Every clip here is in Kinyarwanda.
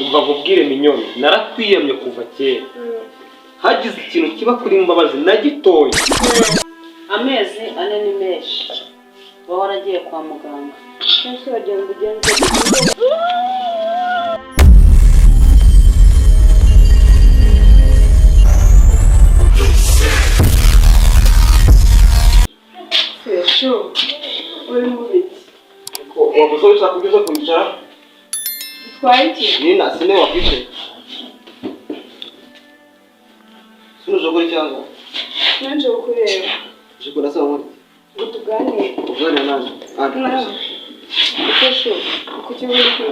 Umva nkubwire Minyoni, narakwiyamye kuva kera. Hagize ikintu kiba kuri Mbabazi na gitoya. Amezi 4 ni menshi, uba waragiye kwa muganga. Kenshi wagira ngo ugenze seshu uri mu biki? Wabuze ushaka kubyo kwicara. Utwaye iki? Nina sine wakwicaye. Sino uje cyangwa? Nanje kukureba. Uje kurasa muri. Ngo tuganire. Uganira nanje. Nawe. Seshu, kuki uri ku?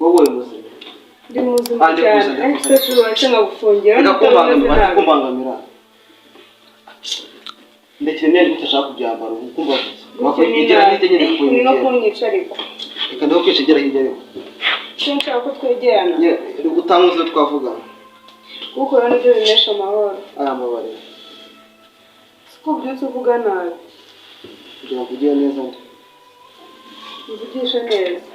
Wowe uri muzima. Ndi muzima Ah, ndi cyane. muzima, ndi muzima. Seshu wacu nkagufungira. Reka kumbangamira, kumbangamira. Ndekere imyenda utashaka kubyambara ubu kumbavuze. Wakwigira hirya nyine Ni no kukwegera. kunyica ariko. Reka ndakwica igera hirya ariko. Icyo nshaka ko twegerana. Nyine utanguze twavugana. Kuko rero nibyo bimesha amahoro. Aya mabarira. Siko ubyutse uvuga nabi. Kugira ngo ugire neza ndi. Mvugishe neza.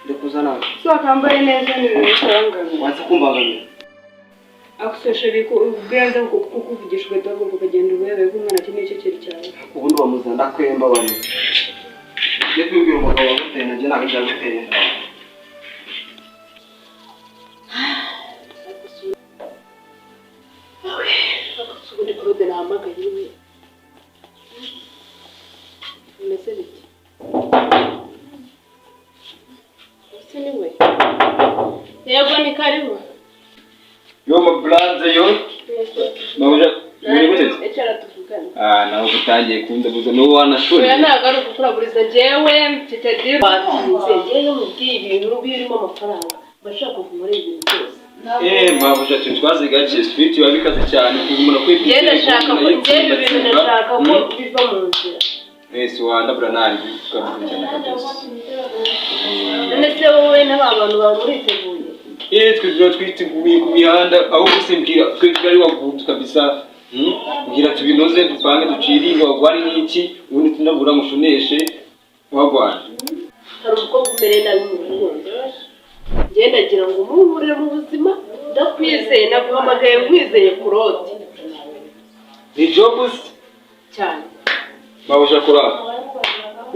Ndikuza nawe. Si wakambaye neza ni ibintu bitabangamiye. Wanze kumbangamira. Akusesha ko ubwanza kukuvugisha ugahita uhaguruka ukagenda uberewe ko umwana akeneye icyo kintu cyawe. Ubundi bamuzana ndakwemba bane. Njye kwibwira umugabo waguteye nanjye ntabwo njya gutera inda. Ubundi Claude nahamagaye iwe bimeze bite? Ese ni we? Yego, ni karibu. Yo ma brother yo. Mabuja muri gute? Icara tuvugane. Ah, nawe utangiye kundabuza n'uwo wanashuri. Oya, ntabwo ari ukukuraburiza, njyewe mfite deal. Batinze, njyewe mubwiye ibintu birimo amafaranga, bashaka kuva muri ibi bintu byose. Eh, mabuja twe twazi gake street biba bikaze cyane kuva umuntu akwiye Njyewe ndashaka ko njyewe ibi bintu ndashaka ko biva mu nzira. Ese wandabura nari tukabikurikirana kabisa. None se wowe n'aba bantu bawe muriteguye? Eh, twe tuba twiteguye ku mihanda aho gusa mbwira twe twari wagudu kabisa. Mbwira tubinoze dupange duciringe wagwari n'iki ubundi tunabura mushoneshe wagwana. Hari umukobwa umereye nabi mu rukundo, njyewe ndagira ngo umuhurire mu buzima. Ndakwizeye, naguhamagaye nkwizeye Claude. Ni jobs cyane. Mabuja kura.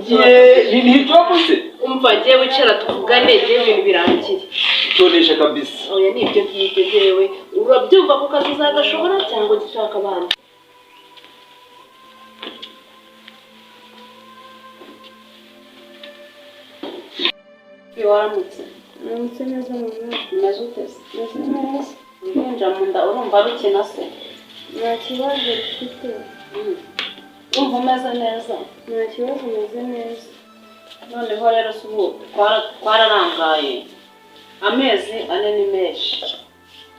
Ye, ni jobs. Umva, njyewe wicara tuvugane, njyewe ibintu birangire. Tonesha kabisa. Oya, ni ibyo ngibyo. Njyewe urabyumva ko kazi uzagashobora cyangwa gishaka abandi. Waramutse. Uramutse neza mama. Umeze ute se? Meze neza. Uruhinja mu nda urumva rukina se? Nta kibazo rufite. Urumva umeze neza? Nta kibazo, meze neza. Noneho rero se ubu twararangaye, amezi 4 ni menshi,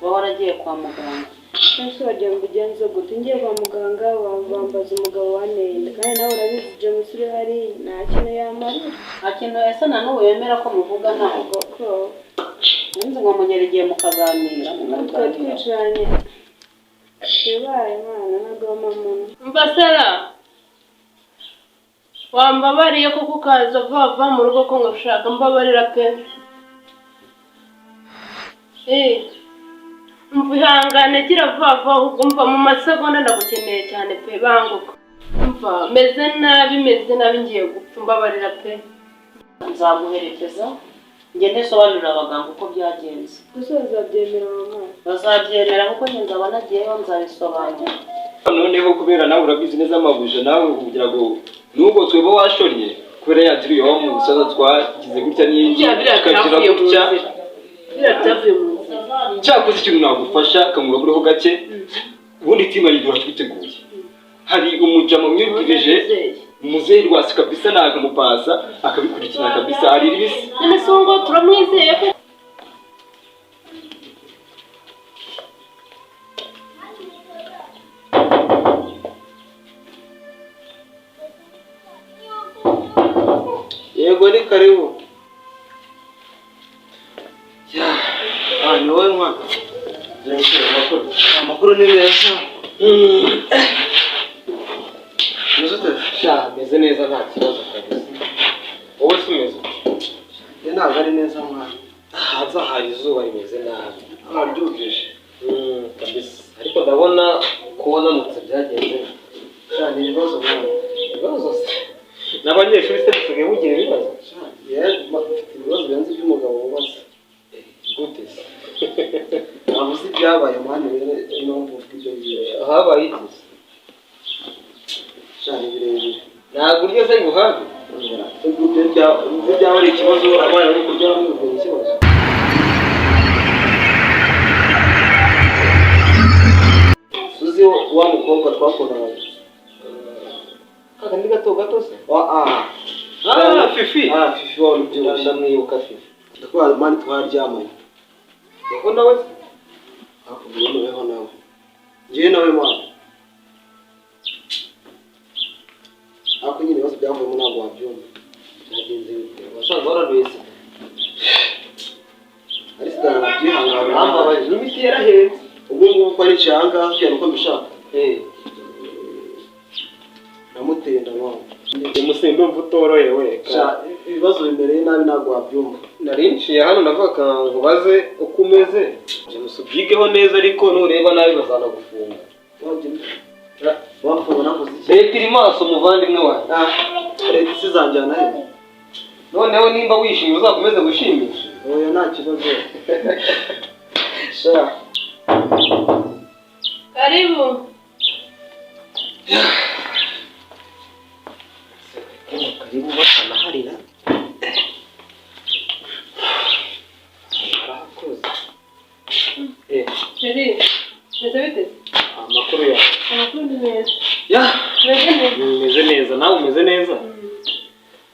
uba waragiye kwa muganga. Kenshi wagira ngo ugenze gute? Ngiye kwa muganga bambaza umugabo wanteye inda, kandi nawe urabizi James uri hariya nta kintu yamarira. Nta kintu ese na n'ubu wemera ko muvugana? Ntabwo ko Nzi ngo mugera igihe mukaganira. Twari twicaranye bibaye Imana ntabwo mama. Umva Sara, wambabariye koko ukaza vuba vuba mu rugo ko ngushaka, mbabarira pe. Eh, umva ihangane, gira vuba vuba ahubwo, umva mu masegonda ndagukeneye cyane pe, banguka. Umva meze nabi, meze nabi, ngiye gupfa, mbabarira pe. Nzaguherekeza ngende nsobanurira abaganga uko byagenze. Gusa bazabyemera mama? Bazabyemera kuko njye nzaba nagiyeyo, nzabisobanura. Noneho kubera nawe urabizi neza mabuja, nawe ugira ngo nubwo twebwe washorye kubera yatiriye wa mu musaza twagize gutya n'iki Bya biriya tukagira byavuye mu gutya. nzira, biriya byavuye mu nzira. Cyakoze ikintu nagufasha kamuraburaho gake, ubundi tima yiduha twiteguye. Hari umujama mwibwirije muzehe rwasi kabisa nakamupasa akabikurikirana kabisa ari ibisi. None se ubu ngubu turamwizeye ko Yego, ni karibu. Ya, ah, ni wowe mwana. Amakuru ni meza. Umeze ute? Sha, meze neza nta kibazo kabisa. Wowe se umeze ute? Njye ntabwo ari neza mwana. Hanze hari izuba rimeze nabi. Waryumvise? Kabisa, ariko ndabona ko wananutse, byagenze? Sha, ni ibibazo mwana. Ibibazo se n'abanyeshuri se bisigaye mugira ibibazo? Sha, mfite ibibazo birenze iby'umugabo wubatse. Gute se? Ntabwo uzi ibyabaye mwana, rero niyo mpamvu mvuga ibyo ngibyo. Habaye iki se? Sha, ni birebire. Ntabwo urya se ngo uhage? Ibyo byaba ari ikibazo, abana bari kurya bamwe ni ikibazo. Suzi, wa mukobwa twakundanaga. Akandi gato gato se? Wa ah. Ah, Fifi. Ah, Fifi wa ubyibushye. Ndamwibuka Fifi. Ndakubwira mani, twaryamanye. Yego, nawe se? Hakubwiye noneho nawe. Njyewe nawe mwana. Ariko nyine ibibazo byavuyemo ntabwo wabyumva. Byagenze bite? Wasanze waranduye sida? Ari sida nabyihanganira. Bambabaje, n'imiti yarahenze. Ubwo ngubu ko aricaye aha ngaha kugira uko mbishaka. Namuteye inda mwana. James, ndumva utorohewe. Sha, ibibazo bimereye nabi, ntabwo wabyumva. Nari nciye hano ndavuga nkubaze uko umeze. James, ubyigeho neza, ariko nureba nabi bazanagufunga. Wafunga nakoze iki? Leta iri maso, muvandimwe wanjye. Ah, leta isizanjyana he? Noneho nimba wishimye uzakomeze gushimisha. Oya, nta kibazo. Sha. Karibu. Karibu batanaharira, barakoze. Chéri, meze bite? Amakuru yawe? Amakuru ni meza. Ya. Meze neza. Umeze neza? Nawe umeze neza?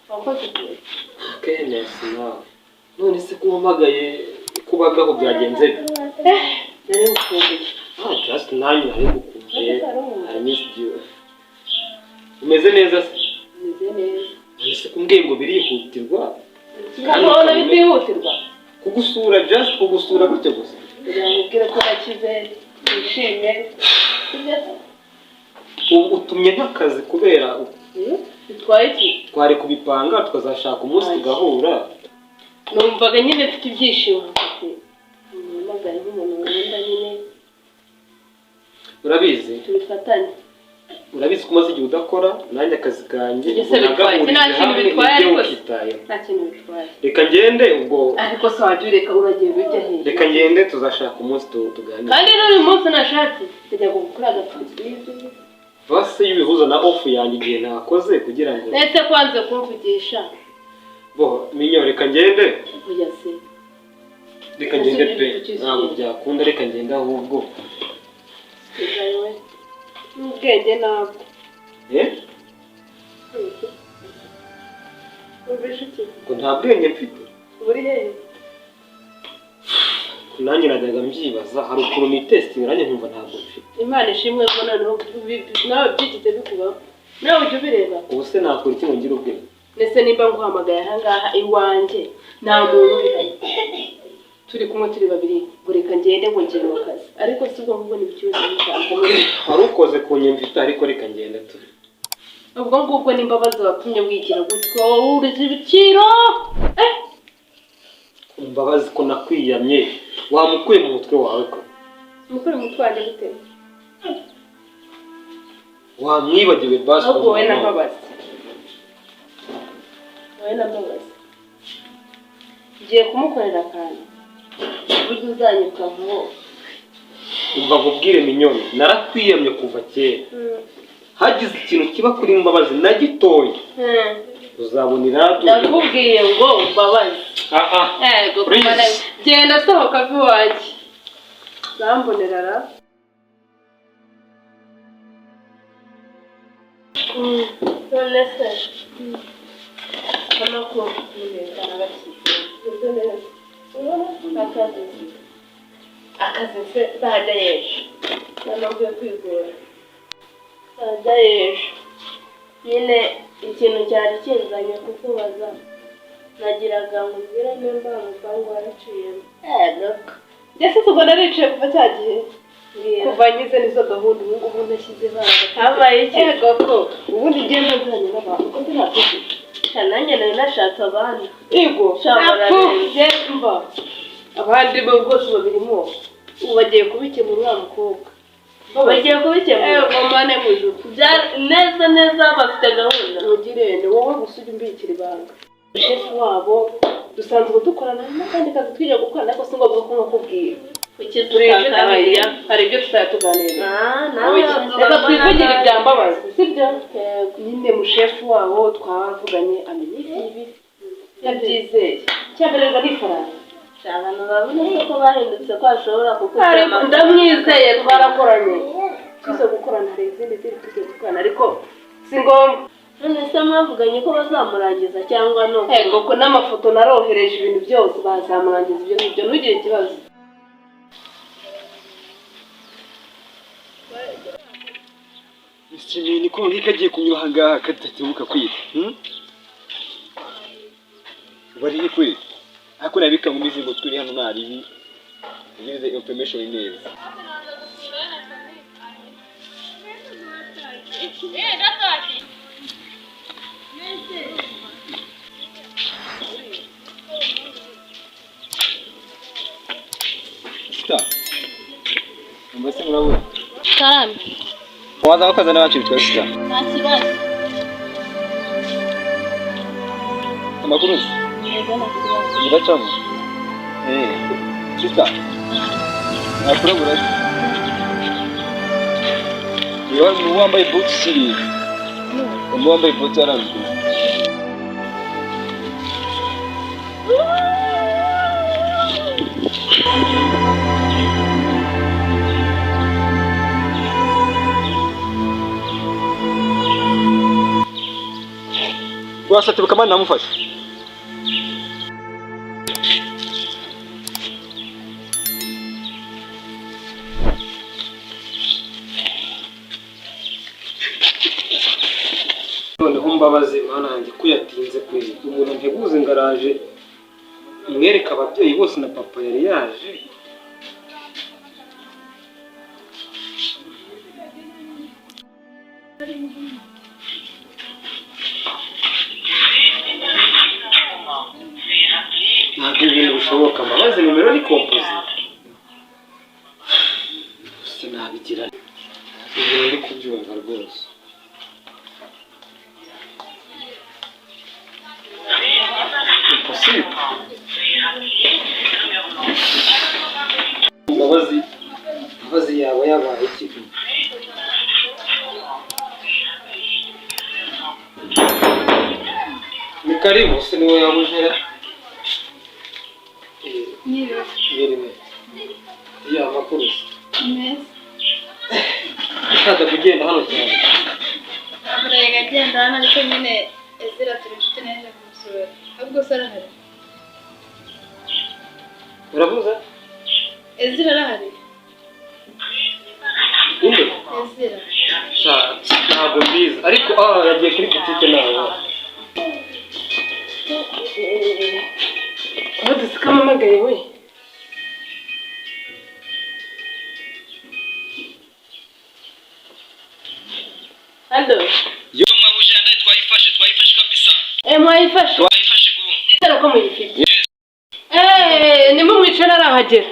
Wakoze neza. Kenesi, nawe none se ko umpamagaye kubagaho, byagenze bite? Nari ngukumbuye. Ah, just nanjye nari ngukumbuye. I missed you. Umeze neza se? Meze neza. None se kumbwiye ngo birihutirwa? Ukabona bitihutirwa? Kugusura, just kugusura gutyo gusa. Kugira ngo ubwire ko nakize, wishimye. Sibyo se? Ubu utumye nk'akazi kubera Bitwaye iki? Twari kubipanga tukazashaka umunsi tugahura. Numvaga nyine mfite ibyishimo, ati muhamagare nk'umuntu nkunda nyine. Urabizi. Tubifatanye. Urabizi ko umaze igihe udakora, nanjye akazi kanjye Ibyo se bitwaye iki? Nta kintu hamwe bitwaye n'ibyo ariko se. ukitayeho. Nta kintu bitwaye. Reka ngende ubwo. Ariko se wajya ureka, uragenda ujya hehe? Reka ngende, tuzashaka umunsi tuganire. Kandi n'uyu munsi nashatse kujya gukora agasubizo. Basi iyo ubihuza na off yanjye igihe nakoze kugira ngo Ndetse kwanze kumvugisha. Bo minyo, reka ngende. Oya se. Reka ngende pe, Ese ntabwo byakunda, reka ngende ahubwo. Sigaye n'ubwenge ntabwo. Eh. Wumvishe iki? Ngo nta bwenge mfite? Buri hehe? Nanjye najyaga mbyibaza, hari ukuntu nitesitinga nanjye nkumva ntabwo mfite. Imana ishimwe ko noneho nawe byigize bikubaho, nawe ujya ubireba. Ubu se nakora iki ngo ngire ubwenge? Ndetse nimba nguhamagaye ahangaha iwanjye nta muntu uhari, turi kumwe turi babiri, ngo reka ngende, ngo ngiye mu kazi, ariko si ubwo ngubwo ni ikibazo cyane. Wari ukoze ku nyemvita, ariko reka ngende turi. Ubwo ngubwo n'imbabazi watumye wigira gutyo, wuriza ibiciro, eh. Imbabazi ko nakwiyamye, wamukuye mu mutwe wawe ko? Mukuru umutwe wanjye gute? Wamwibagiwe basi. Ahubwo wowe na Mbabazi, wowe na Mbabazi, ngiye kumukorera akantu uburyo uzanyibuka vuba. Umva nkubwire minyoni, narakwiyamye kuva kera. Hagize ikintu kiba kuri Mbabazi na gitoya, uzabona iradu. Ndakubwiye ngo Mbabazi. Ah ah. Yego. Please. Kumara genda, sohoka ava iwanjye, urambonera ra. None se amakuru? Ni meza, narakize, meze neza. Akazi, akazi se nzajya y'ejo, nanavuye kwigura, nzajya y'ejo Nyine ikintu cyari kinzanye kukubaza, nagiraga ngo umbwire nimba umupangu waraciyemo. Yego. Njye se ubwo naricaye kuva cya gihe? Mbwira. Kuva nyize nizo gahunda, ubu ngubu ntashyize bana. Habaye iki? Yego ko ubundi ngenda nzanye n'abantu ko ntabwo. Sha, nanjye nari nashatse abana. Yego. Sha, Apfu, bararenze. njye mva. Abandi bo rwose babirimo, ubu bagiye kubikemura uriya mukobwa. Bagiye kubikemura? Yego mane mu ijuru. Neza neza, bafite gahunda. Mugire ni wowe gusa ujya umbikira ibanga. Shefu wabo dusanzwe dukorana n'akandi kazi twiga gukorana, ariko si ngombwa ko nkakubwira. Kuki Turi inshuti. tutaganira? Hari ibyo tuzajya tuganira. Ah, nawe. Reka twivugire ibya Mbabazi, sibyo nyine? Mushefu wabo twavuganye, amenya ibi yabyizeye. Icya mbere rero ni ifaranga. Abantu babona se ko bahindutse, ko ashobora kukubwira Ariko amakuru? Ndamwizeye, twarakoranye, tuze gukorana, hari izindi ziri tugiye gukorana, ariko si ngombwa. None se mwavuganye ko bazamurangiza cyangwa no? Ego ko n'amafoto narohereje, ibintu byose, bazamurangiza, ibyo ngibyo ntugire ikibazo. Nishimiye ko nk'iko agiye kunyura aha ngaha kadatebuka kwira. Bari kwira. Ariko nabika nkumize ngo turi hano naribi. Ngize information neza. Sita. Mbese murabona? Karame. Waza wakoze n'abacu bitwa Sita. Nta kibazo. Amakuru se? Yego, nta kibazo. Biracamo. Sita. Nakurabura. Niba wambaye boots siri. Umu wambaye boots arazwi. Wasate bukamana namufashe. Noneho Mbabazi, mana yanjye, ko yatinze kweri! Umuntu nteguze ngo araje mwereke ababyeyi bose, na papa yari yaje. Ntabwo ibintu bishoboka. Mbabazi nimero ni composé, sinabigira ibintu ndi kubyumva rwose. Impossible. Mbabazi, Mbabazi yaba yabaye iki? Ni karibu se, niwe yabujera. Mwiriwe. Ya makuru se? Meza. Ushaka kugenda hano cyane? Ntabwo agenda hano, ariko nyine Ezira turi inshuti, naje kumusura. Ahubwo se arahari? Uravuze? Ezira arahari? Inde? Ezira. Sha, ntabwo mbizi, ariko yagiye kuri butike nawe. Aho dusikamamagaye we. Allo. Yo mabusha, ndaye twayifashe, twayifashe kabisa. Mwayifashe? Twayifashe gubu. Nizere ko muyifite. Nimumwice ntarahagera.